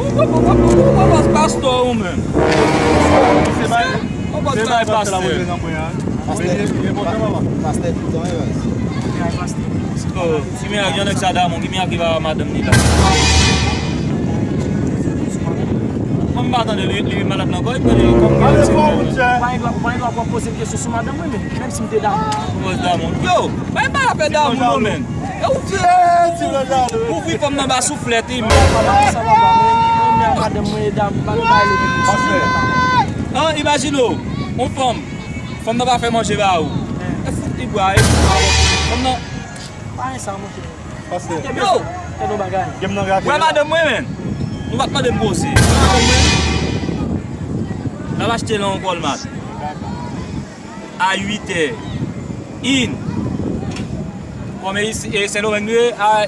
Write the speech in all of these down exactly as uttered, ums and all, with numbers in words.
Ou pa pastè ou menm. Ou pa pastè. Pastè, pastè toutan, wi, baz. Oh, ki miracle, yon nèg sa damou, ki miracle ki pa madanm ni la. Mwen m pa tande li, li malad nan kò, li tande kòm gen yon ti. Ou pa gen dwa, ou pa gen dwa pou w ap poze m kesyon sou madanm mwen, men menm si m te damou. Poze damou. Yo, pa gen afè damou non, men. E ou di, ouvri fanm nan ba souflèt, wi, men. Sa va, men, men, men, madanm mwen e damou, pa gen bagay li. An, imajine w, yon fanm, fanm nan pa fè manje ba ou. E fout li bwa, e fanm nan. Pa gen sa, monchè. Pastè. Yo! Fè nou bagay. Gen m nan gate. Wè madanm mwen, men. Nou pa t mande m koze. Wè madanm mwen. N ap achte lan yon Walmart. A uit è. In. Kòm e isi, e Sendomeng nou ye, a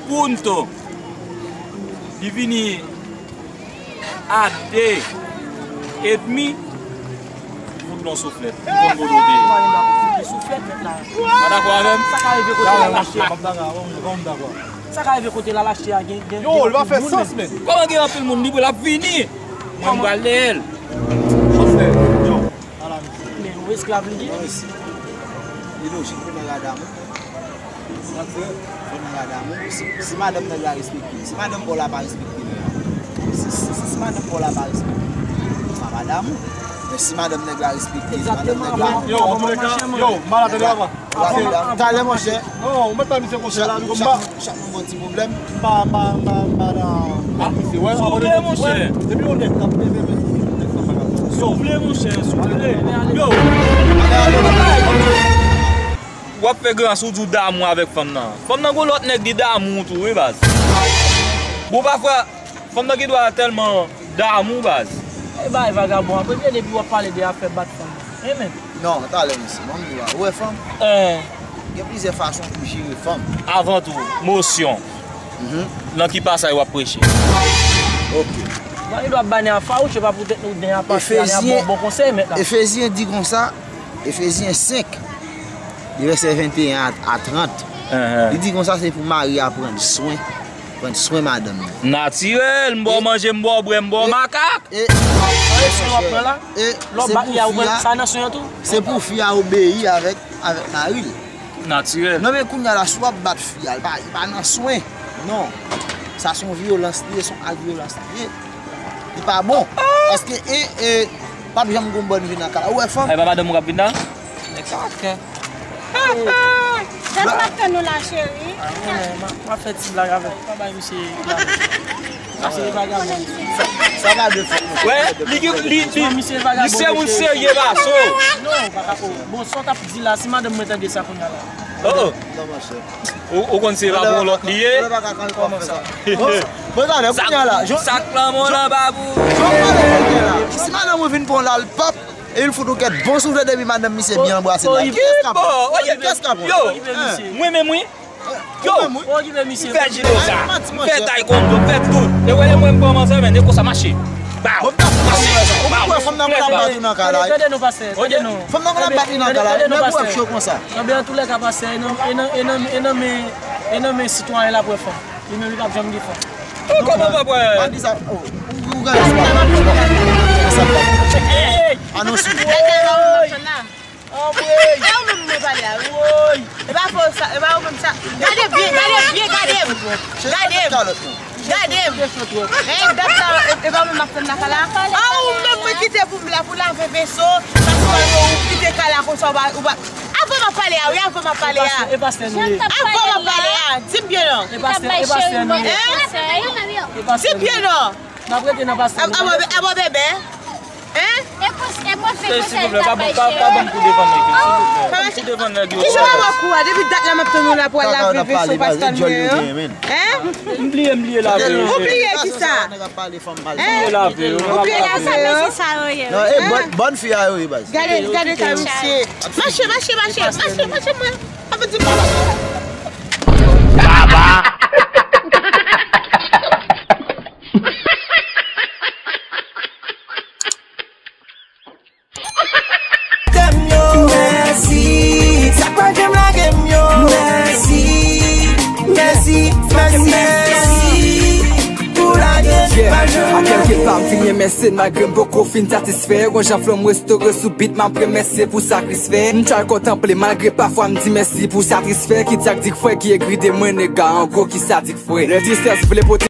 punto. Li vini a de edmi, fout lon souflèt. Ou konn kote w te ye. Ou pa dakò avè m? Sa ka rive kote l al achte a. Sa ka rive kote l al achte a gen, gen, gen anpil moun, men. Kòman gen anpil moun? Li pou l ap vini. Mwen, m pral dèyè l. Men, ou esklav li ye. Li lojik pou nèg la damou. Fò nèg la damou. Si, si madanm nèg la respekte l, si madanm pa w la pa respekte nèg la, si, si, si, si madanm pa w la pa respekte l, sa pa damou. Men si madanm nèg la respekte l, si madanm nèg la. Yo, antoulèka, yo, m al atande avan. Talè, monchè. Non, ou mèt pa misye konsa la, chak, chak, chak moun gon ti pwoblèm. M pa, m pa, m pa, m pa nan, m pa misye. Wè, souple, monchè. Depi yon nèg k ap leve men sou nèg sa pa ka fè. Souple, monchè, souple. Yo. W ap fè grans ou di w damou avèk fanm nan. Fanm nan gon lòt nèg li damou tou, wi, baz. Bon, pafwa, fanm nan gen dwa tèlman damou, baz. E bay vagabon, apre byen depi w ap pale de afè bat fanm nan. Amen. Non, talè, mesye, ban m di w, ou wè fanm? Gen plizyè fason pou jere fanm. Avan tou, mosyon. Nan ki pasaj w ap preche? Ok. Mwen, li dwa bay nèg a fawouche, pa poutèt nou nèg a pastè a, nèg a bon, bon konsèy, mèt la. Efezyen di konsa, Efezyen senk, de vèsè venteyen a, a trant. Li di konsa, se pou mari a pran swen, pran swen madanm li. Natirèl, m ba w manje, m ba w bwè, m ba w makak. E, e, e, e, se pou fi a, se pou fi a obeyi avèk, avèk mari l. Natirèl. Non, men kounye a la, si w ap bat fi a, li pa, li pa nan swen. Non. Sa se yon vyolans li ye, se yon ak vyolans li ye. Li pa bon. Paske, e, e, p ap janm gon bòn vi nan kay la. Ou wè fanm? E pa madanm ou k ap vin la? Nèg sa pa kè. Jan m ap tann ou la, cheri. M ap fè ti blag avèk ou. Pa bay misye blag. Misye vagabon. Sa, sa pa de fòt. Wè, li, li, li, li se moun serye, baso. Non, pa ka ko. Bon, sa w t ap di la, si madanm mwen tande sa kounye a la. Oh, oh. Ou, ou konn se pa bon lòt li ye? Kòman sa? Bon, talè, kounye a la. Sak lanmò nan babou. Si madanm ou vin pran w la, l p ap, e l fout ou kèt bon souflèt depi madanm misye byen anbrase l la. Kiyès k ap pran? Kiyès k ap pran? Yo, mwen menm wi. Yo, m fè jidosa, m fè taekwondo, m fè tout. E wè, e mwen m kòmanse, men e konsa mache. Baw, mache, baw. Ou wè fanm nan konn ap bat ou nan kay la. Tande non, pastè, tande non. Fanm nan konn ap bat li nan kay la. Tande non, pastè. Tande non, pastè. Anben, antoulèka, pastè, e nan, e nan, e nan, e nan men, e nan men sitwayen l ap wè fanm. Li menm li p ap janm gen fanm. Oh, kòman w ap wè? Pa di sa. Oh, ou, ou gade sa. Anons ou. Anmwey. E ou menm mwen pale a, wi. E pa fò sa, e pa ou menm sa. Gade byen, gade byen, gade m. Gade m. Gade m. E dat la, e, e pa ou menm m ap tann nan kay la. A ou menm mwen kite pou m la, pou lave veso. Paske ou kite kay la konsa, ou pa, ou pa. Avan m ap pale a, wi, avan m ap pale a. E pastè nou ye. Avan m ap pale a. Di m byen non. E pastè, e pastè nou ye. Hein? Di m byen non. N ap rete nan pastè nou. Abo bebe. Hein? E kons-, e mwen fè konsèy sa bay cheri. Pa ban m kou devan nèg yo, silvouplè. Ban m kou devan nèg yo. Kijan w ap kou a? Depi dat la m ap tann ou la pou al lave veso pastè nou ye. Hein? M bliye, m bliye lave yo. Ou bliye kisa? Hein? Ou bliye lave yo. Ou bliye lave yo. Non, e bòn, bòn fi a yo ye, baz. Gade, gade ta misye. Mache, mache, mache, mache, mache mwen. Apa di m. Baba. Tèm yo, mèsi. Sa k pa janm lage m yo, mèsi. Mèsi, mèsi, mèsi. Pou lage m, pa janm Kèlkepa m fin remèsye malgre m poko fin satisfè. Gon jan flow m restore sou beat, m ap remèsye pou sa Kris fè. M try kontanple malgre pafwa m di mèsi pou sa Kris fè. Ki di ak di frè ki egri de mwen nega, an gwo ki sa di frè. Lè tristès vle pote